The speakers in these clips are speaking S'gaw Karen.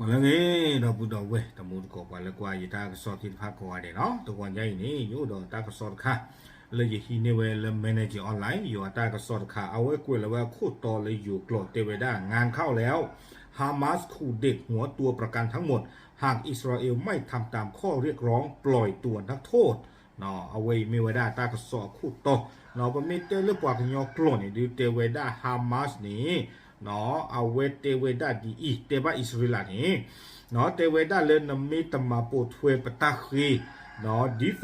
လၢအဂ့ၤ ဒီပုၢ်ဒီဝဲၢ် တံၤသကိး ပှၤလၢကွၢ်ယတၢ်ကစီၣ်သ့ၣ်တဖၣ်ကိးဂၤဒဲးန့ၣ်လီၤ. တဂီၤညါအံၤန့ၣ် ယအိၣ်ဒီးတၢ်ကစီၣ်တခါ လၢယဟံးန့ၢ်ဝဲလၢ Manager Online ယွၤတၢ်ကစီၣ်တခါ အဝဲကွဲးလီၤဝဲအခိၣ်တီလၢယိၤကျိာ်တဲဝဲဒၣ် งานเข้าแล้ว ฮามาส ขู่เด็ดหัวตัวประกันทั้งหมด หากอิสราเอลไม่ทำตามข้อเรียกร้องปล่อยตัวนักโทษ အဝဲအံၤမ့ၢ်ဝဲဒၣ်တၢ်ကစီၣ်အခိၣ်တီ, ပမ့ၢ်တဲလၢပှၤကညီကျိာ်န့ၣ် ဒုးတဲဝဲဒၣ် Hamas န့ၣ် အဝဲတဲဝဲဒၣ်ဒ်အံၤ, တဲဘၣ်အံၣ်စရ့လးန့ၣ် တဲဝဲဒၣ်လၢနမ့ၢ်တမၤပိာ်ထွဲပတၢ်ဃ့ ဒ်သိး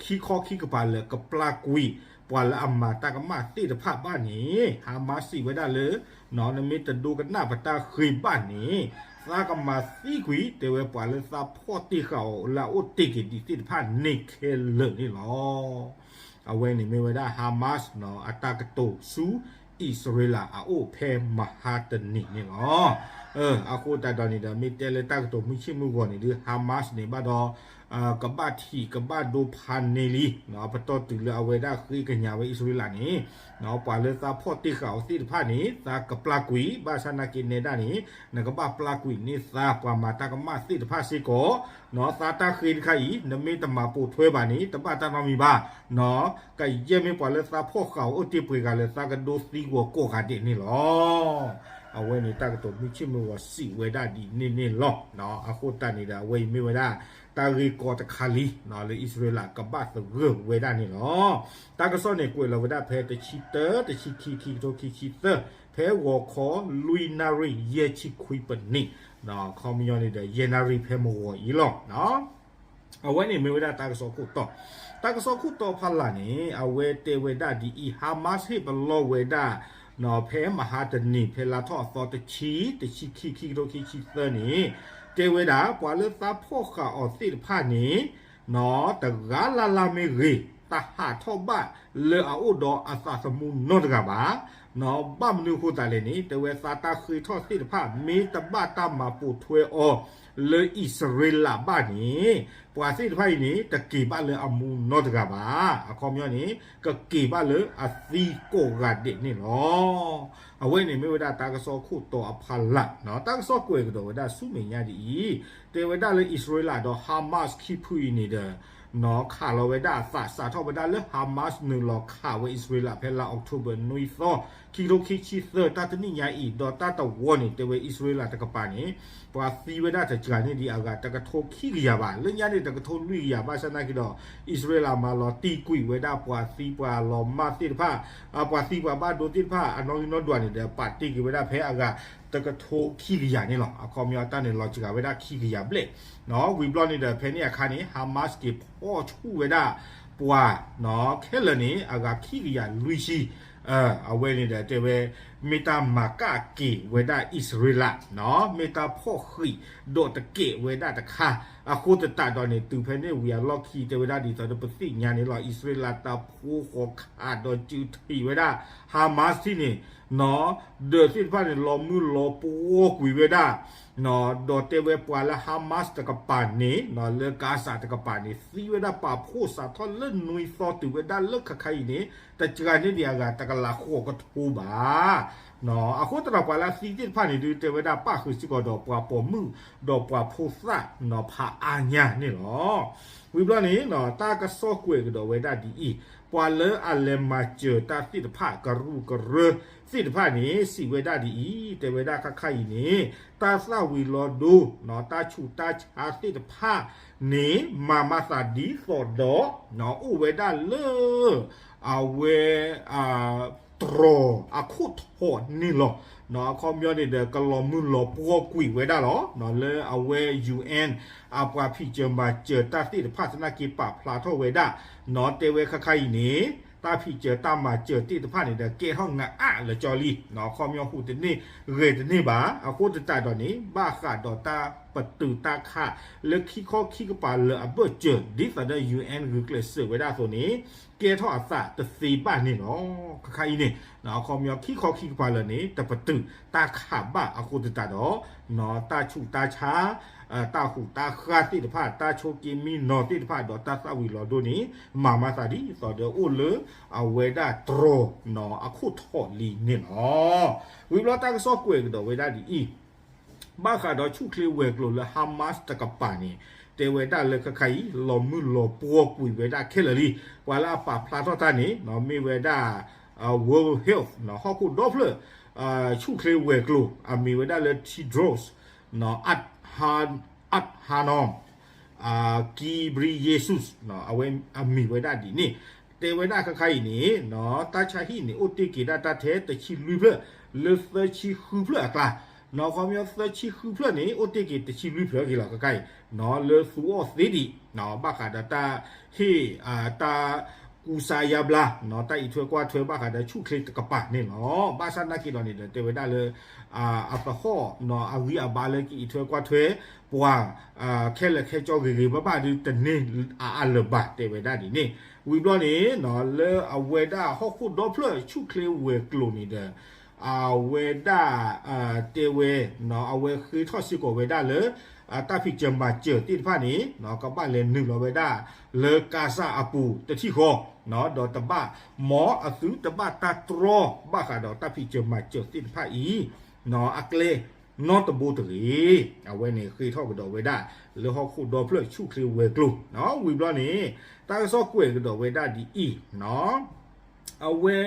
ဒီး ခံခီခံကပၤလၢာ်ကပျၢ်ကွံာ် ပှၤလၢအမၤတၢ်ကမၣ်သ့ၣ်တဖၣ်ဘၣ်န့ၣ် Hamas စံးဝဲဒၣ်လၢ နမ့ၢ်တဒိကနၣ်ပတၢ်ဃ့ဘၣ်န့ၣ် သးကမၤသံကွံာ် တဲဝဲပှၤလၢသးဖီၣ်တ့ၢ်ဃာ်အီၤလၢအအိၣ်တ့ၢ်က့ၤဒံးသ့ၣ်တဖၣ်န့ၣ်ခဲလၢာ်န့ၣ်လီၤ. အဝဲန့ၣ်မ့ၢ်ဝဲဒၣ် Hamas အတၢ်ကတိၤဆူ အံၣ်စရ့လးအအိၣ်ဖဲမဟါတနံၤန့ၣ်လီၤ. အဃိသတးဒီးန့ၣ်ဒီး မ့ၢ်တဲလၢတၢ်ကတိၤမုၢ်ဆ့ၣ်မုၢ်ဂီၤန့ၣ်ဒုး Hamas န့ၣ်ဘၣ်ဒီး ကဘၣ်ထံးကဘၣ်ဒိဖးန့ၢ်လံ ပတီၢ်တုၤလၢအဝဲဒၣ်ဃ့ကညးဝဲအံၣ်စရ့လးန့ၣ် ပှၤလၢသးဖီၣ်တ့ၢ်ဃာ်အီၤသ့ၣ်တဖၣ်န့ၣ် သးကပျၢ်ကွံာ် ဘၣ်ဆၣ်နာ်က့နဲဒၣ်န့ၣ် နကဘၣ်ပျၢ်ကွံာ်န့ၢ်သးပှၤမၤတၢ်ကမၣ်သ့ၣ်တဖၣ်စ့ၢ်ကီး သးတၢ်ဃ့တခါအံၤ နမ့ၢ်တမၤပိာ်ထွဲဘၣ်န့ၣ် တဘၣ်တၢ်နီတမံၤဘၣ် ကယဲၢ်မ့ၢ်ပှၤလၢသးဖီၣ်ဃာ်အီၤအိၣ်တ့ၢ်ပှဲၤဂၤလၢာ် သးကဒိသံကွံာ်ကိးဂၤဒဲးန့ၣ်လီၤ. အဝဲန့ၣ်တၢ်ကတိၤမုၢ်ဆ့ၣ်မုၢ်ဂီၤစံးဝဲဒၣ်ဒ်န့ၣ်န့ၣ်လီၤ. အဃိသတးန့ၣ်ဒီး အဝဲအံၤမ့ၢ်ဝဲဒၣ် တၢ်ဂ့ၢ်ကီတခါလံ လၢအံၣ်စရ့လးကဘၣ်သဂၢၢ်ဝဲဒၣ်န့ၣ်လီၤ. တၢ်ကစီၣ်န့ၣ်ကွဲးလီၤဝဲဒၣ်ဖဲတဆံတၢ တဆံခံ ခံကထိခံဆံသၢ ဖဲဂီၤခီလွံၢ်နၣ်ရံၣ်ယဲၢ်ဆံခွံပနံး ခီပညီန့ၣ်ဒီး ယဲၢ်နၣ်ရံၣ်ဖဲမုၢ်ဂီၤအံၤလီၤ. အဝဲန့ၣ်မ့ၢ်ဝဲဒၣ်တၢ်ကစီၣ်ခိၣ်တီ, တၢ်ကစီၣ်ခိၣ်တီဖီလာ်န့ၣ် အဝဲတဲဝဲဒၣ်ဒ်အံၤ, Hamas ဟ့ၣ်ပလီၢ်ဝဲဒၣ် ဖဲမဟါတနံၤ ဖဲလါထီၣ်အသီတဆံ, တဆံခံ ခံကထိခံဆံသၢန့ၣ် တဲဝဲဒၣ် ပှၤလၢသးဖီၣ်ဃာ်အီၤသ့ၣ်တဖၣ်န့ၣ် တဂၤလၢ်လၢ်မ့ၢ်ဂ့ၤ, တဟးထီၣ်ဘၣ်လၢအအိၣ်ဒီးအသးသမူနီတဂၤဘၣ်. ဘၣ်မနုၤအဃိသတးလဲၣ်န့ၣ် တဲဝဲသးတၢ်ဃ့ထီၣ်သ့ၣ်တဖၣ် မ့ၢ်တဘၣ်တၢ်မၤပိာ်ထွဲအီၤလၢအံၣ်စရ့လးဘၣ်န့ၣ် ပှၤသ့ၣ်တဖၣ်အံၤန့ၣ် တက့ၤဘၣ်လၢအမူနီတဂၤဘၣ်. အခီပညီန့ၣ် ကက့ၤဘၣ်လၢအသံကိးဂၤဒဲးန့ၣ်လီၤ. အဝဲန့ၣ်မ့ၢ်ဝဲဒၣ်တၢ်ကစီၣ်ခိၣ်တီအဖီလာ်, တၢ်ကစီၣ်ကွဲးကဒီးဝဲဒၣ်ဆူမဲာ်ညါဒ်အံၤ, တဲဝဲဒၣ်လၢအံၣ်စရ့လးဒီး Hamas ခံဖုအံၤန့ၣ်ဒီး ခးလီၤဝဲဒၣ်အသး စးထီၣ်ဝဲဒၣ်လၢ Hamas နုာ်လီၤခးဝဲအံၣ်စရ့လး ဖဲလါ October နွံသီ ခံကထိခံဆံသၢ တၢ်တနံၣ်ညါအံၤ ဒီးတၢ်တဝီန့ၣ် တဲဝဲအံၣ်စရ့လးတကပၤန့ၣ် ပှၤသံဝဲဒၣ်တစှၤန့ၢ်ဒံးအဂၤ တကထိခံကယၤဘၣ်. လၢညါန့ၣ် တကထိလွံၢ်ကယၤ ဘၣ်ဆၣ်နာ်က့ဒီး အံၣ်စရ့လးမၤလီၤတံၢ်ကွံာ်ဝဲဒၣ်ပှၤသံပှၤလီၤမၢ်သ့ၣ်တဖၣ်, ပှၤသံပှၤဘၣ်ဒိသ့ၣ်တဖၣ် အနီၣ်ဂံၢ်နီၣ်ဒွးန့ၣ်ဒီး ပာ်တ့ၢ်က့ၤဝဲဒၣ်ဖဲအဂၤ တကထိခံကယၤန့ၣ်လီၤ. အခီပညီတၢ်န့ၣ်လီၤစှၤဝဲဒၣ်ခံကယၤဘျဲၣ်. ဝံၤဘျီန့ၣ်ဒီး ဖဲန့ၣ်အခါန့ၣ် Hamas က့ၤဖီၣ်ဆူၣ်ဝဲဒၣ်ပှၤ ခဲလၢာ်န့ၣ် အဂၤခံကယၤလွံၢ်ဆံ အဝဲန့ၣ်ဒီးတဲဝဲ မ့ၢ်တၢ်မၤကၣ်က့ၤဝဲဒၣ်အံၣ်စရ့လး, မ့ၢ်တၢ်ဖီၣ်ဃံးဒီးတကဲးဝဲဒၣ်တခါ, အဃိသတးဒီးန့ၣ် တုၤဖဲန့ၣ်ဝံၤအလီၢ်ခံ တဲဝဲဒၣ်ဒ်သိးဒီးပသ့ၣ်ညါန့ၣ်လီၤ အံၣ်စရ့လးတၢ်ဖိဃီၤခးဒီးစုထံးဝဲဒၣ် Hamas ထံၣ်န့ၣ် ဒီးသ့ၣ်တဖၣ်န့ၣ် လီၤမုၢ်လီၤပှီၢ်ကွံာ်ဝဲဒၣ် ဒီးတဲဝဲပှၤလၢ Hamas တကပၤန့ၣ် လၢ Gaza တကပၤန့ၣ် သံဝဲဒၣ်ပာ်ဖှိၣ်စးထီၣ်လၢနွံသီတုၤဝဲဒၣ်လၢခဲခါအံၤန့ၣ် တစှၤန့ၢ်ဒံးအဂၤတကလးဃိးကထိဘၣ်. အဃိသတးဒီးပှၤလၢအသံသ့ၣ်တဖၣ်န့ၣ်ဒုးတဲဝဲဒၣ်ပၣ်ဃုာ်စ့ၢ်ကီးဒီးပှၤပိာ်မုၣ် ဒီးပှၤဖိသၣ်ဖးအါညါန့ၣ်လီၤ. ဝံၤဘျီန့ၣ် တၢ်ကစီၣ်ကွဲးကဒီးဝဲဒၣ်ဒ်အံၤ, ပှၤလၢအလဲၤမၤစၢၤတၢ်သ့ၣ်တဖၣ် ကရူၢ်ကရၢသ့ၣ်တဖၣ်န့ၣ် စံးဝဲဒၣ်ဒ်အံၤ, တဲဝဲဒၣ်ခါခါအံၤန့ၣ် တၢ်သၣ်ဝံၤလီၤဒိ တၢ်ဆူးတၢ်ဆါသ့ၣ်တဖၣ်န့ၣ် မၤမၤသးဒ်သိးဒီး အိၣ်ဝဲဒၣ်လၢ အဝဲ တြီၤအခိၣ်ထီးန့ၣ်လီၤ. အခီပညီန့ၣ်ဒီး ကလီၤမုၢ်လီၤပှီၢ်ကွံာ်ဝဲဒၣ်လီၤ. လၢအဝဲ UN အပှၤဖံးစၢၤမၤစၢၤတၢ်သ့ၣ်တဖၣ်သနာ်က့ပာ်ဖျါထီၣ်ဝဲဒၣ်, တဲဝဲခါခါအံၤန့ၣ် တၢ်ဖံးစၢၤတၢ်မၤစၢၤသ့ၣ်တဖၣ်န့ၣ်ဒီး ကဲထီၣ်နအၣ်လၢကၠီလံ. အခီပညီဟူးတန့ၢ်ဂဲၤတန့ၢ်ဘၣ်. အဃိသတးဒီးန့ၣ် ဘၣ်ဃးဒီးတၢ်ပတုာ်တၢ်ခးလၢခံခီခံကပၤလၢာ်အဘၢၣ်စၢၤ ဒ်သိးဒီး UN ဂုာ်ကျဲးစၢးဝဲဒၣ်အသိးန့ၣ် ကဲထီၣ်အသးတသ့ဘၣ်န့ၣ်လီၤ. ခါခါအံၤန့ၣ် အခီပညီခံခီခံကပၤလၢာ်န့ၣ် တပတုာ်တၢ်ခးဘၣ်အဃိသတးဒီး တၢ်ဆူးတၢ်ဆါ တၢ်ဟူးတၢ်ဃါသ့ၣ်တဖၣ် တၢ်ဆိးက့မံနီၤသ့ၣ်တဖၣ် ဒီးတၢ်သၣ်ဝံၤလီၤဒိန့ၣ် မၤမၤသးဒ်သိးဒီးအိၣ်လၢအဝဲဒၣ်တြီၤအခိၣ်ထီးလံန့ၣ်လီၤ. ဝံၤဘျီတၢ်ကစီၣ်ကွဲးကဒီးဝဲဒၣ်ဒ်အံၤ ဘၣ်ဃးဒီးဆူၣ်ချ့ဝဲၤကျိၤလၢ Hamas တကပၤန့ၣ် တဲဝဲဒၣ်လၢခဲခါအံၤ လီၤမုၢ်လီၤပှီၢ်ကွံာ်ဝဲဒၣ်ခဲလၢာ်လံ. ပှၤလၢအပာ်ဖျါထီၣ်တၢ်န့ၣ် မ့ၢ်ဝဲဒၣ် World Health ဟီၣ်ခိၣ်ဒီဖျၢၣ် ဆူၣ်ချ့ဝဲၤကျိၤ အမံၤဝဲဒၣ်လၢ Tedros Adhanom Ghebreyesus အဝဲအမံၤဝဲဒၣ်ဒ်န့ၣ် တဲဝဲဒၣ်ခဲခါအံၤန့ၣ် တၢ်ဆါဟံၣ်န့ၣ် အိၣ်တ့ၢ်က့ၤဒၣ်တၢ်ထဲတဆံလွံၢ်ဖျၢၣ် လၢသၢဆံဃုဖျၢၣ်အကျါ ခီပညီသၢဆံဃုဖျၢၣ်န့ၣ် အိၣ်တ့ၢ်က့ၤတဆံလွံၢ်ဖျၢၣ်က့ၤလီၤခဲခါအံၤ လၢသူအီၣ်သ့ဒံး ဘၣ်ဃးဒီးတၢ်ဟ့ၣ် တၢ်ကူစါယါဘျါ တၢ်အံးထွဲကွၢ်ထွဲဘၣ်ဃးဒီးဆူၣ်ချ့တကပၤန့ၣ်လီၤ. ဘၣ်ဆၣ်နာ်က့ဒီးန့ၣ်ဒီး တဲဝဲဒၣ်လၢ အသဟီၣ် အဂံၢ်အဘါလၢကအံးထွဲကွၢ်ထွဲ ပှၤ ခဲလၢာ်ခဲဆ့ဂ့ၤဂ့ၤဘၣ်ဘၣ်ဒုတန့ၢ်အါအါလၢၤဘၣ် တဲဝဲဒၣ်ဒ်န့ၣ်. ဝံၤဘျီန့ၣ် လၢအဝဲဒၣ်ဟီၣ်ခိၣ်ဒီဖျၢၣ်ဆူၣ်ချ့ဝဲၤကျိၤန့ၣ်ဒီး အဝဲဒၣ် တဲဝဲ အဝဲဃ့ထီၣ်စ့ၢ်ကီးဝဲဒၣ်လၢ တၢ်ဖံးစၢၤမၤစၢၤသ့ၣ်တဖၣ်န့ၣ် ကဘၣ်လဲၤနုာ်လီၤဝဲဒၣ် လၢကါစၢ်အပူၤတထံၣ်ဃီ ဒီးတဘၣ်မ်အသုတဘၣ်တၢ်တြီဘၣ်ဃးဒီးတၢ်ဖံးစၢၤမၤစၢၤသ့ၣ်တဖၣ်အံၤ အကျဲနီတဘိတဂ့ၤ. အဝဲန့ၣ်ဃ့ထီၣ်ကဒီးဝဲဒၣ် လၢဟီၣ်ခိၣ်ဒီဖျၢၣ်ဆူၣ်ချ့ဝဲၤကျိၤ ဝံၤဘျီန့ၣ် တၢ်ကစီၣ်ကွဲးကဒီးဝဲဒၣ်ဒ်အံၤ အဝဲ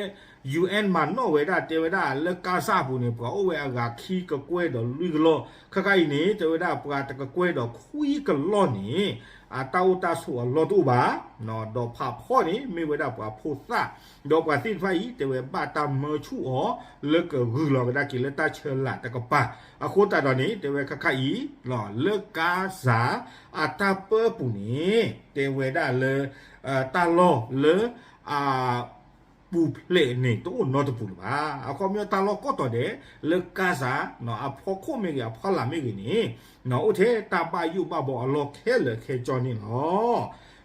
ယူႇအဵၼ် မၤနီၣ်ဝဲဒၣ်တဲဝဲဒၣ်လၢကါစၢ်အပူၤန့ၣ် ပှၤအိၣ်ဝဲအဂၤခံကကွဲၢ်ဒီးလွံၢ်ကလီၢ် ခဲခါအံၤန့ၣ် တဲဝဲဒၣ်ပှၤတကကွဲၢ်ဒီးခွံကလီၢ်န့ၣ် အတၢ်အိၣ်တၢ်ဆိးအလီၢ်တအိၣ်ဘၣ် ဒီးဖးဖီန့ၣ် မ့ၢ်ဝဲဒၣ်ပှၤဖိသၣ် ဒီးပှၤသ့ၣ်တဖၣ်အံၤ တဲဝဲဘၣ်တၢ်မၢဆူၣ်အီၤ လၢကဂုာ်လီၤကဒါက့ၤလၢတၢ်ဆၢလာ်တကပၤ အဃိသတးဒီးန့ၣ် တဲဝဲခဲခါအံၤ လၢကါစၢ်အတၢ်ပၢပူၤန့ၣ် တဲဝဲဒၣ်လၢ တၢ်လီၢ်လၢ အ ပူၤဖျဲးန့ၣ် တအိၣ်နီတပူၤလၢၤဘၣ်. အခီပညီတၢ်လီၢ်ကိးတီၤဒဲး လၢကါစၢ် အဖီခိၣ်မ့ၢ်ဂ့ၤ အဖီလာ်မ့ၢ်ဂ့ၤန့ၣ် အိၣ်ထဲတၢ်ဘၣ်ယိၣ်ဘၣ်ဘီအလီၢ်ခဲလၢာ်ခဲဆ့န့ၣ်လီၤ.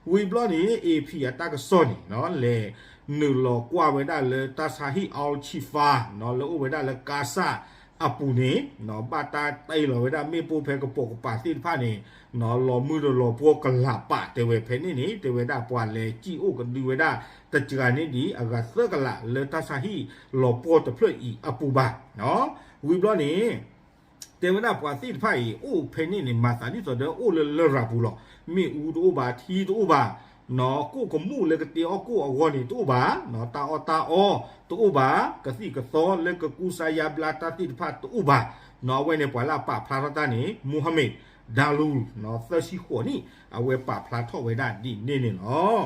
ဝံၤဘျီန့ၣ် AP အတၢ်ကစီၣ်န့ၣ် လဲၤနုာ်လီၤကွၢ်ဝဲဒၣ်လၢတၢ်ဆါဟံၣ် Al-Shifa လၢအိၣ်ဝဲဒၣ်လၢကါစၢ်အပူၤန့ၣ် ဘၣ်တၢ်တ့လီၤဝဲဒၣ်မ့ၣ်ပိၢ်ဖဲကပိာ်ကပၤသ့ၣ်တဖၣ်န့ၣ် လီၤမုၢ်ဒီးလီၤပှီၢ်ကလးပာ်တဲဝဲဖဲန့ၣ်န့ၣ် တဲဝဲဒၣ်ပှၤလဲၤစံၣ်အိၣ်ကဒုဝဲဒၣ် တစှၤန့ၢ်ဒံးအဂၤသၢကလးလၢတၢ်ဆါဟံၣ်လီၤပှီၢ်တဖျၢၣ်အံၤအပူၤဘၣ်. ဝံၤဘျီန့ၣ် တဲဝဲဒၣ်ပှၤသ့ၣ်တဖၣ်အံၤ အိၣ်ဖဲန့ၣ်န့ၣ် မၤသးဒ်သိးဒီးအိၣ်လၢလရာ်ပူၤလီၤ. မ့ၣ်အူတအိၣ်ဘၣ်, ထံတအိၣ်ဘၣ်, ကိၣ်ကမူၣ်လၢကတ့အီၣ်ကိၣ်အဂီၢ်န့ၣ်တအိၣ်ဘၣ်, တၢ်အီၣ်တၢ်အီတအိၣ်ဘၣ်, ကသံၣ်ကသီလၢကကူစါယါဘျါတၢ်သ့ၣ်တဖၣ်တအိၣ်ဘၣ်. အဝဲန့ၣ်ပှၤလၢအပာ်ဖျါထီၣ်တၢ်န့ၣ် Mohammed Dawood သၢဆံဃိးနံၣ် အဝဲပာ်ဖျါထီၣ်ဝဲဒၣ်ဒ်န့ၣ်န့ၣ်လီၤ.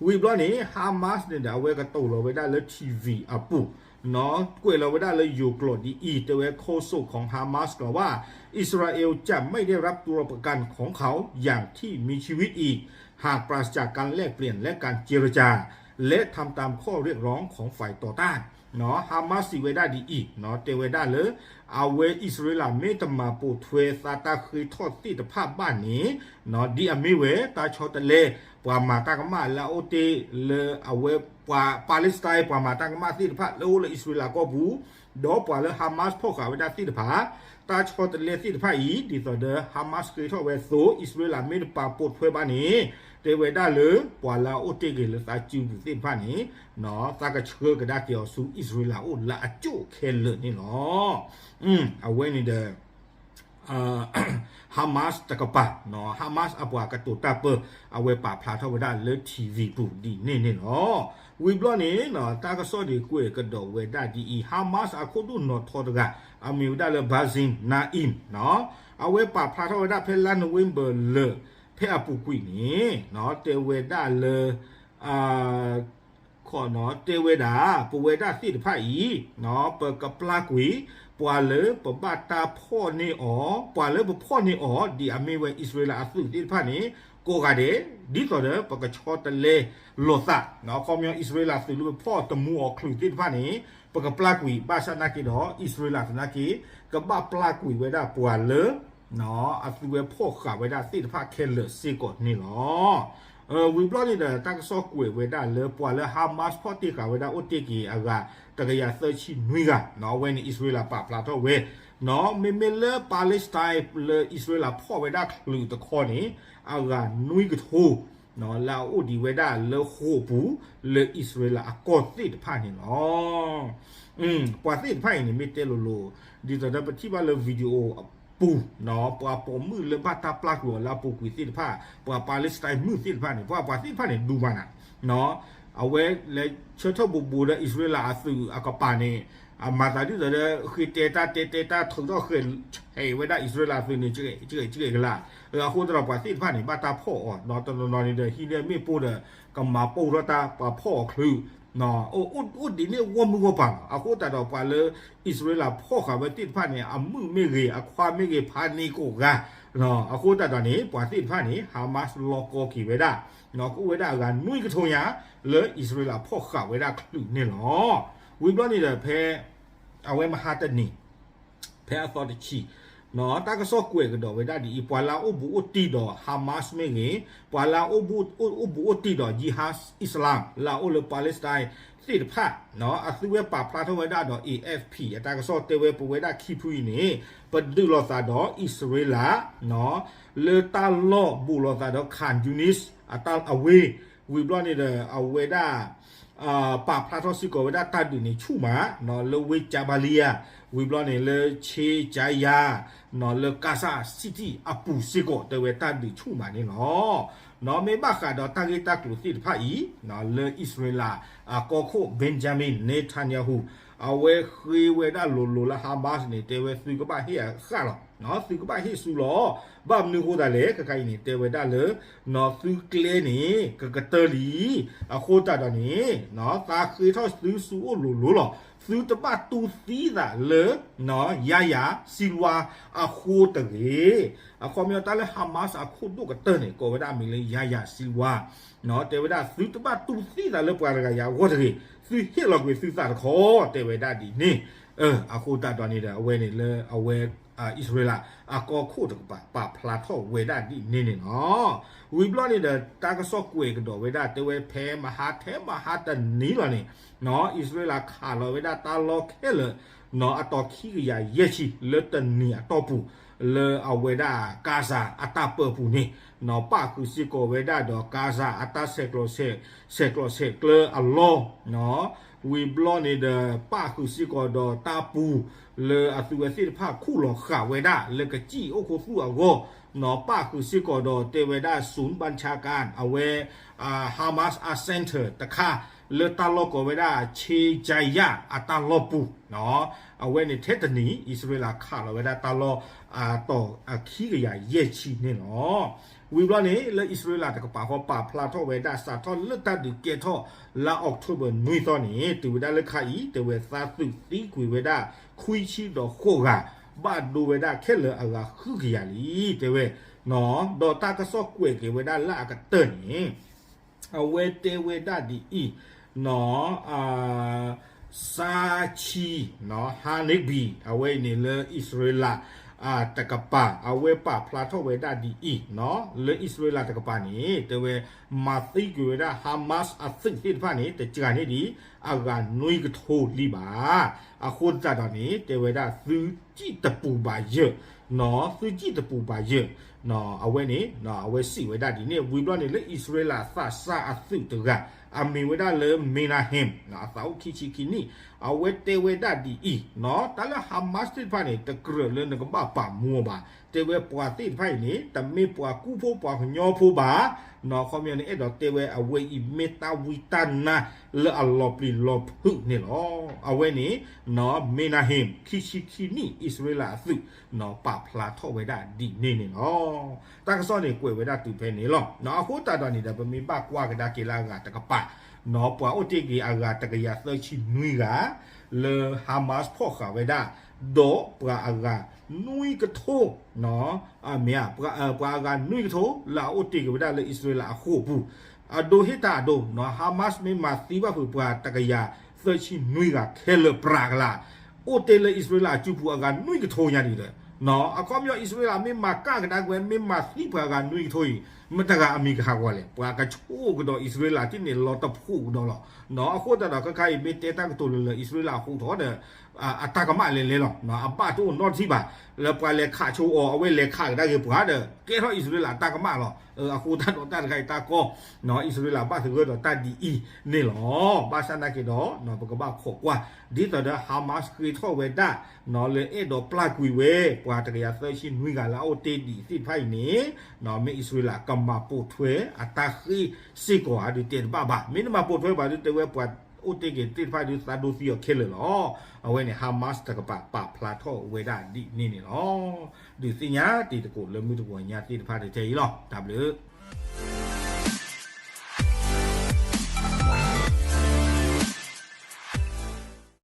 ဝံၤဘျီန့ၣ် Hamas န့ၣ်ဒီး အဝဲကတိၤလီၤဝဲဒၣ်လၢ ထံၣ်ဝံၣ် အပူၤ ကွဲးလီၤဝဲဒၣ်လၢယိၤကျိာ်ဒ်အံၤ တဲဝဲ โฆษกของ Hamas กล่าวว่า อิสราเอลจะไม่ได้รับตัวประกันของเขาอย่างที่มีชีวิตอีก หากปราศจากการแลกเปลี่ยนและการเจรจา และทำตามข้อเรียกร้องของฝ่ายต่อต้าน Hamas စံးဝဲဒၣ်ဒ်အံၤ တဲဝဲဒၣ်လၢ အဝဲအံၣ်စရ့လးမ့ၢ်တမၤပိာ်ထွဲသးတၢ်ဃ့ထီၣ်သ့ၣ်တဖၣ်ဘၣ်န့ၣ် ဒ်အမ့ၢ်ဝဲတၢ်ဆီတလဲ ပှၤမၤတၢ်ကမၣ်လၢအအိၣ်တ့ၢ်လၢအဝဲပှၤ Palestine ပှၤမၤတၢ်ကမၣ်သ့ၣ်တဖၣ်လၢအိၣ်လၢအံၣ်စရ့လးကီၢ်ပူၤ ဒီးပှၤလၢ Hamas ဖီၣ်ဃာ်ဝဲဒၣ်သ့ၣ်တဖၣ် တၢ်ဆီတလဲသ့ၣ်တဖၣ်အံၤ ဒ်သိးဒီး Hamas ဃ့ထီၣ်ဝဲအသိး အံၣ်စရ့လးမ့ၢ်တပာ်ပိာ်ထွဲဘၣ်န့ၣ် တဲဝဲဒၣ်လၢ ပှၤလၢအအိၣ်တ့ၢ်က့ၤလၢသးစုပူၤသ့ၣ်တဖၣ်န့ၣ် သးကဆှၢကဒါက့ၤအီၤဆူအံၣ်စရ့လးအအိၣ်လၢအကၠိၣ်ခဲလၢာ်န့ၣ်လီၤ. အဝဲန့ၣ်ဒီး Hamas တကပၤ Hamas အပှၤကတိၤတၢ်ပၢ အဝဲပာ်ဖျါထီၣ်ဝဲဒၣ်လၢ ထံၣ်ဝံၣ် ပူၤဒ်န့ၣ်န့ၣ်လီၤ. ဝံၤဘျီန့ၣ် တၢ်ကစီၣ်ဒံးကွဲးကဒီးဝဲဒၣ်ဒ်အံၤ Hamas အခိၣ်ဒိၣ်နီၣ်ထီတဂၤ အမံၤဝဲဒၣ်လၢ Bassem Naim အဝဲပာ်ဖျါထီၣ်ဝဲဒၣ်ဖဲလါနိၣ်ဝ့ဘၢၣ်လၢာ် ဖဲအပူၤကွံာ်န့ၣ် တဲဝဲဒၣ်လၢ တဲဝဲဒၣ် ပဝဲဒၣ်သ့ၣ်တဖၣ်အံၤ ပကပျၢ်ကွံာ် ပှၤလၢပဘၣ်တၢ်ဖီၣ်န့ၢ်အီၤ ပှၤလၢပဖီၣ်န့ၢ်အီၤ ဒ်အမ့ၢ်ဝဲအံၣ်စရ့လးအသုးသ့ၣ်တဖၣ်န့ၣ် ကိးဂၤဒဲး ဒ်သိးဒီးပကဆီတလဲလိာ်သး အခီပညီအံၣ်စရ့လးသုးလၢပဖီၣ်တမူအီၤချုးသ့ၣ်တဖၣ်န့ၣ် ပကပျၢ်ကွံာ် ဘၣ်ဆၣ်သနာ်က့ဒီး အံၣ်စရ့လးသနာ်က့ ကဘၣ်ပျၢ်ကွံာ်ဝဲဒၣ်ပှၤလၢ အသုဝဲဖီၣ်ဃာ်ဝဲဒၣ်သ့ၣ်တဖၣ်ခဲလၢာ်စ့ၢ်ကီးန့ၣ်လီၤ. ဝံၤဘျီန့ၣ်ဒီး တၢ်ကစီၣ်ကွဲးဝဲဒၣ်လၢပှၤလၢ Hamas ဖီၣ်တ့ၢ်ဃာ်ဝဲဒၣ်အိၣ်တ့ၢ်က့ၤအဂၤ တကယၤသၢဆံနွံဂၤ အဝဲန့ၣ်အံၣ်စရ့လးပာ်ဖျါထီၣ်ဝဲ မ့မ့ၢ်လၢ Palestine လၢအံၣ်စရ့လးဖီၣ်ဝဲဒၣ်ချုးတခီန့ၣ် အဂၤနွံကထိ လၢအအိၣ်ဒံးဝဲဒၣ်လၢဃိာ်ပူၤ လၢအံၣ်စရ့လးအကီၢ်သ့ၣ်တဖၣ်န့ၣ်လီၤ. ပှၤသ့ၣ်တဖၣ်အံၤန့ၣ် မ့ၢ်တဲလိၤလိၤ ဒ်သိးဒီးပထံၣ်ဘၣ်လၢ video ပူၤ, ပှၤပိာ်မုၣ်လၢဘၣ်တၢ်ပျၢ်ကွံာ်အီၤလၢအပူၤကွံာ်သ့ၣ်တဖၣ်, ပှၤ Palestine မုၣ်သ့ၣ်တဖၣ်န့ၣ် ပှၤပှၤသ့ၣ်တဖၣ်န့ၣ် ဒူမးနၤ, အဝဲလဲၤဆၢထၢၣ်ဘူးဘူးဒီးအံၣ်စရ့လးအသုးအကပၤန့ၣ်, အမၤသးဒ်သိးဒီး ဃ့တဲတၢ်တဲတဲတၢ်ထုးထီၣ်ဃဲၤ ဟဲဝဲဒၣ်အံၣ်စရ့လးအသုးန့ၣ် ကဲကဲကဲကလါ, အဃိသတးဒီးပှၤသ့ၣ်တဖၣ်န့ၣ် ဘၣ်တၢ်ဖီၣ်အီၤ ဒီးတနီၤနီၤန့ၣ်ဒီး ဟံးန့ၢ်မ့ၣ်ပိၢ်ဒီး ကမၤပိၢ်ထီၣ်တၢ်ပှၤဖီၣ်အီၤချုး အိၣ်ဒ်န့ၣ်ဂီၢ်မုၢ်ဂီၢ်ပၤလီၤ. အဃိသတးဒီးပှၤလၢအံၣ်စရ့လးဖီၣ်ဃာ်ဝဲသ့ၣ်တဖၣ်န့ၣ် အမုၣ်မ့ၢ်ဂ့ၤ အခွါမ့ၢ်ဂ့ၤ ဖးန့ၢ်ကိးဂၤ, အဃိသတးဒီးန့ၣ် ပှၤသ့ၣ်တဖၣ်န့ၣ် Hamas လီၤကီက့ၤဝဲဒၣ်, ကအိၣ်ဝဲဒၣ်အဂၤနွံကထိညါ လၢအံၣ်စရ့လးဖီၣ်ဃာ်ဝဲဒၣ်ချုးန့ၣ်လီၤ. ဝံၤဘျီန့ၣ်ဒီးဖဲ အဝဲမဟါတနံၤ ဖဲအသီတဆံ တၢ်ကစီၣ်ကွဲးကဒီးဝဲဒၣ်ဒ်အံၤ, ပှၤလၢအအိၣ်ဘူးအိၣ်တံၢ်ဒီး Hamas မ့ၢ်ဂ့ၤ, ပှၤလၢအအိၣ်ဘူးအိၣ်တံၢ်ဒီး Jihad Islam လၢအအိၣ်လၢ Palestine သ့ၣ်တဖၣ်, အသုဝဲပာ်ဖျါထီၣ်ဝဲဒၣ်ဒီး A F P အတၢ်ကစီၣ်တဲဝဲ ပဝဲဒၣ်ခံဖုအံၤန့ၣ် ပဒုးလိာ်သးဒီးအံၣ်စရ့လး လၢတၢ်လီၢ်ဘူးလိာ်သးဒီး Khan Younis အဝ့ၢ်, ဝံၤဘျီန့ၣ်ဒီး အဝဲဒၣ် ပာ်ဖျါထီၣ်စ့ၢ်ကီးဝဲဒၣ်တၢ်ဒုးန့ၣ်ဆူၣ်မး လၢဝ့ၢ် Jabalia, ဝံၤဘျီန့ၣ်လၢ Sheikh Jarrah, လၢ Gaza City အပူၤစ့ၢ်ကီး တဲဝဲတၢ်ဒုးဆူၣ်မးန့ၣ်လီၤ. မ့ၢ်ဘၣ်ဃးဒီးတၢ်ဂ့ၢ်တၢ်ကျိၤသ့ၣ်တဖၣ်အံၤ လၢအံၣ်စရ့လးအကီၢ်ခိၣ် Benjamin Netanyahu အဝဲဃ့ဝဲဒၣ်လိၤလိၤလၢ Hamas န့ၣ် တဲဝဲသုကဘၣ်ဟ့ၣ်အဃၣ်လီၤ, သုကဘၣ်ဟ့ၣ်ဆူလီၤ. ဘၣ်မနုၤအဃိသတးလဲၣ် ခဲခါအံၤန့ၣ် တဲဝဲဒၣ်လၢ သုကျဲန့ၣ် ကကတၢၢ်လံ, အဃိသတးဒီးန့ၣ် သးဃ့ထီၣ်သုဆူအိၣ်လိၤလိၤလီၤ. သုတဘၣ်တူၢ်သံသးလၢ Yahya Sinwar အဃိတဂ့ၤ. အခီပညီတၢ်လၢ Hamas အခိၣ်ဒိၣ်ကတၢၢ်န့ၣ် ကိးဝဲဒၣ်အမံၤလၢ Yahya Sinwar, တဲဝဲဒၣ်သုတဘၣ်တူၢ်သံသးလၢပှၤတဂၤအံၤအဂီၢ်တဂ့ၤ, သုဟ့ၣ်လီၤကွံာ်သုသးတခီ, တဲဝဲဒၣ်ဒ်န့ၣ်. အဃိသတးဒီးန့ၣ်ဒီး အဝဲန့ၣ်လၢအဝဲ အံၣ်စရ့လးအကီၢ်ခိၣ်တကပၤ ပာ်ဖျါထီၣ်ဝဲဒၣ်ဒ်န့ၣ်န့ၣ်လီၤ. ဝံၤဘျီန့ၣ်ဒီး တၢ်ကစီၣ်ကွဲးကဒီးဝဲဒၣ် တဲဝဲဖဲမဟါထဲမဟါတနံၤလီၤန့ၣ် အံၣ်စရ့လးခးလီၤဝဲဒၣ်တၢ်လီၢ်ခဲလၢာ် အတီၤခံကယၤယဲၢ်ဆံ လၢတနံၤအတီၢ်ပူၤ လၢအဝဲဒၣ် Gaza အတၢ်ပၢပူၤန့ၣ် ပၣ်ဃုာ်စ့ၢ်ကီးဝဲဒၣ်ဒီး Gaza အတၢ်ဆဲးကျိးဆဲးကျၢအလီၢ် ဝံၤဘျီန့ၣ်ဒီး ပၣ်ဃုာ်စ့ၢ်ကီးဒီးတၢ်ပူၤ လၢအသုဝဲသ့ၣ်တဖၣ်ခူၣ်လီၤဃာ်ဝဲဒၣ် လၢကစံၣ်အိၣ်ခိးသူၣ်အဂီၢ်, ပၣ်ဃုာ်စ့ၢ်ကီးဒီးတဲဝဲဒၣ် Sun Bancaa Khan အဝဲ Hamas အ center တခါ လၢတၢ်လီၢ်ကိးဝဲဒၣ် Sheikh Jarrah အတၢ်လီၢ်ပူၤ, အဝဲန့ၣ်ထဲတနံၤ အံၣ်စရ့လးခးလီၤဝဲဒၣ်တၢ်လီၢ် အတီၤအခံကယၤယဲၢ်ဆံန့ၣ်လီၤ. ဝံၤဘျီန့ၣ် လၢအံၣ်စရ့လးတကပၤဃီ ပာ်ဖျါထီၣ်ဝဲဒၣ် စးထီၣ်လၢတၢ်ဒုးကဲထီၣ်လါ October နွံသီန့ၣ် တုၤဝဲဒၣ်လၢခါအံၤ တဲဝဲသးသုးသံကွံာ်ဝဲဒၣ် ခွံဆံဒီးဃိးဂၤ, ဘၣ်ဒိဝဲဒၣ်ခဲလၢာ်အဂၤဃုကယၤလံ တဲဝဲ, ဒီးတၢ်ကစီၣ်ကွဲးက့ၤဝဲဒၣ်လၢအကတၢၢ်န့ၣ် အဝဲတဲဝဲဒၣ်ဒ်အံၤ, စါဆံ Hanegbi အဝဲအံၤန့ၣ်လၢအံၣ်စရ့လး တကပၤ အဝဲပာ်ဖျါထီၣ်ဝဲဒၣ်ဒ်အံၤ, လၢအံၣ်စရ့လးတကပၤန့ၣ် တဲဝဲ မၤသံကွံာ်ဝဲဒၣ် Hamas အသုးသ့ၣ်တဖၣ်န့ၣ် တစှၤန့ၢ်ဒံး အဂၤနွံကထိလံဘၣ်. အဃိသတးဒီးန့ၣ် တဲဝဲဒၣ်သုစံၣ်တပူၤဘၣ်ယၢၢ်, သုစံၣ်တပူၤဘၣ်ယၢၢ်, အဝဲန့ၣ် အဝဲစံးဝဲဒၣ်ဒ်န့ၣ် ဝံၤဘျီန့ၣ် လၢအံၣ်စရ့လးသးစၢ်အသုးတဂၤ အမ့ၢ်ဝဲဒၣ်လၢ Menahem အသးအိၣ်ခံဆံခံနံၣ် အဝဲတဲဝဲဒၣ်ဒ်အံၤ, တၢ်လၢ Hamas သ့ၣ်တဖၣ်န့ၣ် တကြၢးလၢနကဘၣ်ပာ်မူအီၤဘၣ်. တဲဝဲပှၤသ့ၣ်တဖၣ်အံၤန့ၣ် တမ့ၢ်ပှၤကူဖိပှၤကညီဖိဘၣ်, ခီပညီန့ၣ် အဲၣ်ဒိးတဲဝဲအဝဲအံၤမ့ၢ်တၢ်ဝံတၢ်နါလၢအလီၤပျံၤလီၤဖုးန့ၣ်လီၤ. အဝဲန့ၣ် Menahem ခံဆံခံနံၣ် အံၣ်စရ့လးအသုး ပာ်ဖျါထီၣ်ဝဲဒၣ်ဒ်န့ၣ်န့ၣ်လီၤ. တၢ်ကစီၣ်န့ၣ်ကွဲးဝဲဒၣ်တုၤဖဲန့ၣ်လီၤ. အဃိသတးဒီးန့ၣ်ဒီး ပမ့ၢ်ဘၣ်ကွၢ်ကဒါက့ၤလၢအဂၤတကပၤ, ပှၤအိၣ်တ့ၢ်က့ၤအဂၤတကယၤသၢဆံနွံဂၤ လၢ Hamas ဖီၣ်ဃာ်ဝဲဒၣ်, ဒီးပှၤအဂၤနွံကထိ မ့ၢ်ဧါ, ပှၤအဂၤနွံကထိ လၢအအိၣ်တ့ၢ်က့ၤဝဲဒၣ်လၢအံၣ်စရ့လးအဃိာ်ပူၤ, အဒိဟ့ၣ်တၢ်အဒိ, Hamas မ့ၢ်မၤသံဘၣ်ဖုးပှၤတကယၤသၢဆံနွံဂၤခဲလၢာ်ပြးကလာ်, အိၣ်တ့ၢ်လၢအံၣ်စရ့လးအစုပူၤအဂၤနွံကထိညါဒံးဒီး, အခီပညီအံၣ်စရ့လးမ့ၢ်မၤကၣ်ကဒါက့ၤဝဲ မ့ၢ်မၤသံပှၤအဂၤနွံကထိအံၤ မတၤဂၤအမံၤကဟးဂီၤလဲၣ်, ပှၤကဆိကဒီးအံၣ်စရ့လးတန့ၢ်လီၤတဖှိၣ်ကဒီးလီၤ. အဃိသတးဒီး ခဲခါအံၤ မ့ၢ်တဲတၢ်ကတိၤလၢလၢအံၣ်စရ့လးအဃိာ်ထီၣ်ဒီး အတၢ်ကမၣ်လဲၤလဲၤလီၤ. အဘၣ်တအိၣ်နီတထံၣ်ဘၣ်, လၢပှၤလဲၤခးဆိအီၤ အဝဲလဲၤခးကဒါက့ၤပှၤဒီး ကဲထီၣ်အံၣ်စရ့လးအတၢ်ကမၣ်လီၤ. အဃိတၢ်ဒီးတၢ်တခါအံၤတၢ်ကီ အံၣ်စရ့လးဘၣ်သဂၢၢ်ဒီးတၢ်ဒ်အံၤန့ၣ်လီၤ. ဘၣ်ဆၣ်နာ်က့ဒီး ပကဘၣ်ခိးကွၢ် ဒ်သိးဒီး Hamas ဃ့ထီၣ်ဝဲဒၣ် လၢအဲၣ်ဒိးပျၢ်ကွံာ်ဝဲ ပှၤတကယၤသၢဆံနွံဂၤလၢအအိၣ်တ့ၢ်ဒံးသ့ၣ်တဖၣ်အံၤန့ၣ် မ့ၢ်အံၣ်စရ့လးကမၤပိာ်ထွဲအတၢ်ဃ့ၢ်စ့ၢ်ကီးဧါဒုးတဲတဘၣ်ဘၣ်. မ့ၢ်နမၤပိာ်ထွဲဘၣ်ဒုးတဲဝဲ ပှၤအိၣ်တ့ၢ်က့ၤသ့ၣ်တဖၣ်ဒုးသးဒိသံအီၤခဲလၢာ်လီၤ. အဝဲန့ၣ် Hamas တကပၤပာ်ဖျါထီၣ်ဝဲဒၣ်ဒ်န့ၣ်န့ၣ်လီၤ. ဒုးသ့ၣ်ညါတံၤသကိးလၢမုၢ်တဂီၤညါသ့ၣ်တဖၣ်တထဲအံၤလီၤ. တၢ်ဘျုး